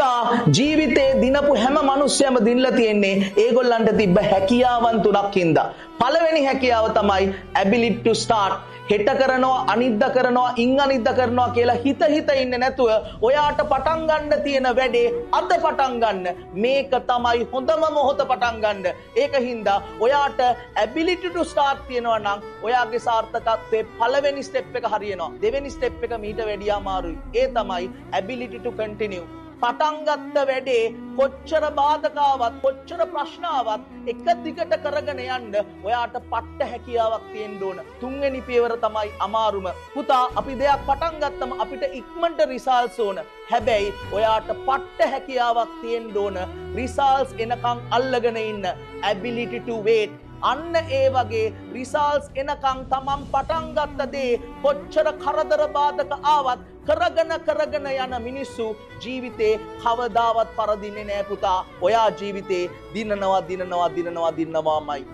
පුතා, ජීවිතේ දිනපු හැම මිනිස්සයම දිනලා තියෙන්නේ ඒගොල්ලන්ට තිබ්බ හැකියාවන් තුනක් හින්දා. පළවෙනි හැකියාව තමයි ability to start. හෙට කරනවා, අනිද්දා කරනවා, ඉන් අනිද්දා කරනවා කියලා හිත හිත ඉන්නේ නැතුව ඔයාට පටන් ගන්න තියෙන වැඩේ අද පටන් ගන්න. මේක තමයි හොඳම මොහොත පටන් ගන්න. ඒක හින්දා ඔයාට ability to start තියෙනවා නම් ඔයාගේ සාර්ථකත්වයේ පළවෙනි ස්ටෙප් එක හරියනවා. දෙවෙනි ස්ටෙප් එක මීට වැඩිය අමාරුයි. ඒ තමයි ability to continue. පටන් ගත්ත වැඩේ කොච්චර බාධක ආවත්, කොච්චර ප්‍රශ්න ආවත් එක දිගට කරගෙන යන්න ඔයාට පට්ට හැකියාවක් තියෙන්න ඕන. තුන්වෙනි පියවර තමයි අමාරුම. පුතා, අපි දෙයක් පටන් ගත්තම අපිට ඉක්මනට රිසල්ට්ස් ඕන. හැබැයි ඔයාට පට්ට හැකියාවක් තියෙන්න ඕන රිසල්ට්ස් එනකන් අල්ලගෙන ඉන්න. Ability to wait. අන්න ඒ වගේ රිසල්ට්ස් එනකන් තමන් පටන් ගත්ත දේ කොච්චර කරදර බාධක ආවත් කරගෙන කරගෙන යන මිනිස්සු ජීවිතේ කවදාවත් පරදින්නේ නෑ පුතා. ඔයා ජීවිතේ දිනනවා, දිනනවා, දිනනවා, දිනනවාමයි.